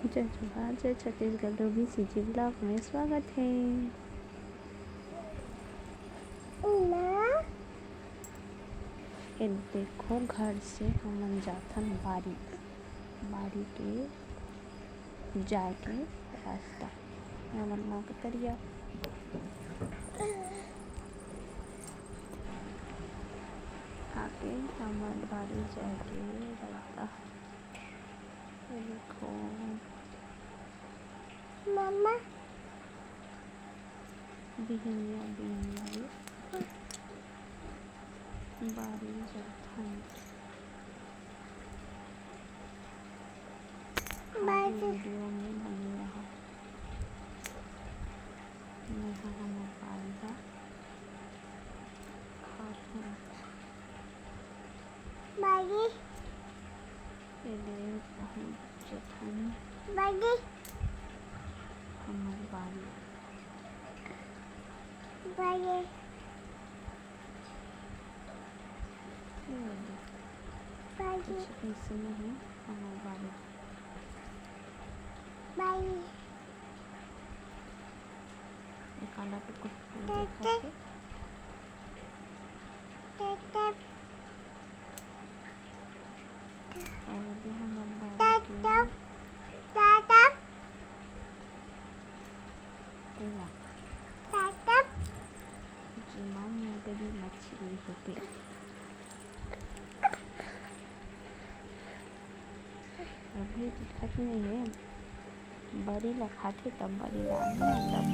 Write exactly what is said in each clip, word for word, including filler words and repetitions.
जय जोहार, जय छत्तीसगढ़, डोभी सीजी vlog में स्वागत है। ए देखो, घर से हमन जाथन बारी, बारी के जाए के रास्ता, हमन गाँव के तरिया। आके हमर बारी जाए के रास्ता। ये देखो। मम्मा। बिहनिया, बिहनिया ये बारी जाथन। बारी। आगे वीडियो में बने रहो। मैं हमर बारी ला खात हूँ। बारी। ये ले, हम जथन। बारी। हमर बारी। बारी। ये ले। बारी। कुछ ऐसे नहीं, हमर बारी। बारी। ये काला टुकुर टुकुर देखत हे। और ये हमर बारी के पूरा। जेमा मोटरी मछली होथे। अभी दिखत नइ हे, बरी ला खाथे तब बरी ला आही ना तब।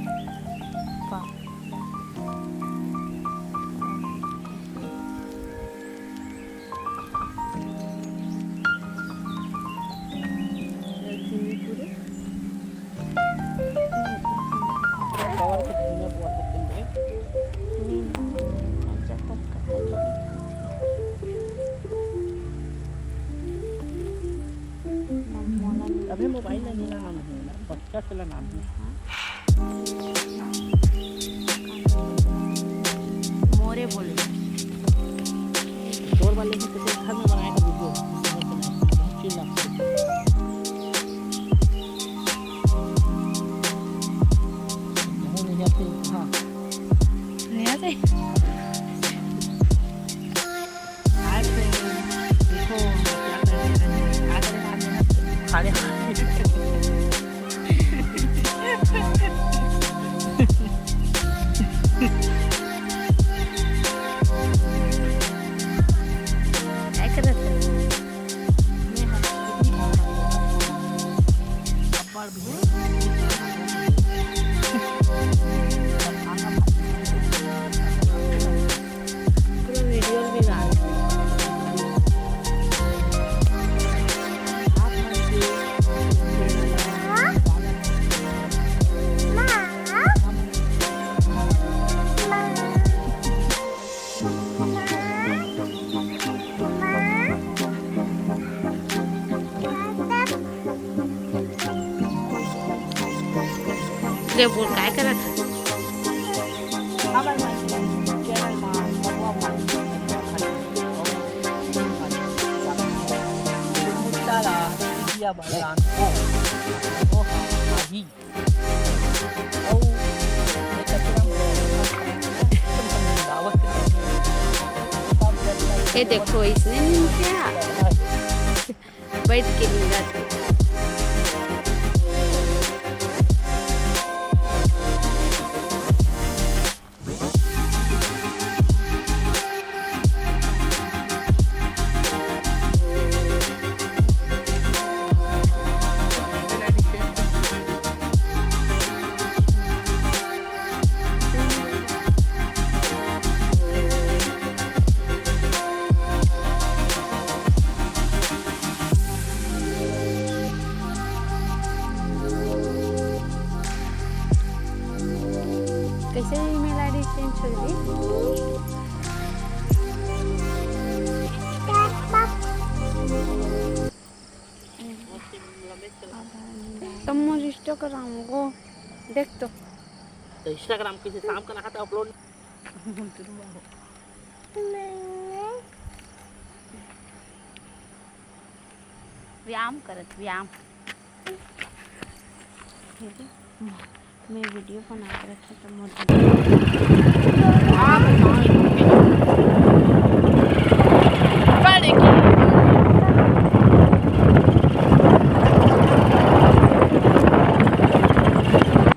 अभी मोबाइल ला नीला नाम हे ना, बच्चा से ला नाम हे। मोरे बोले। तोर वाले में तो घर में बनाए का वीडियो, बहुत चिल लगता है। नहीं, नहीं आते, हाँ। नहीं आते? हाय फ्रेंड, देखो हम लोग क्या कर रहे हैं। क्या करें आज हम? खा रहे हैं। क्या कर रहे थे? पूरा वीडियो भी डाल। ले बोल, काय करत हस? ये देखो, इसने नहीं किया। बैठ के निंगत हे। कैसे ईमेल आईडी चेंज होई? तब मोर Instagram को देख तो। तो Instagram किसी शाम का नहाता अपलोड। व्यायाम करत, व्यायाम। मैं वीडियो बनात रखे तो मोर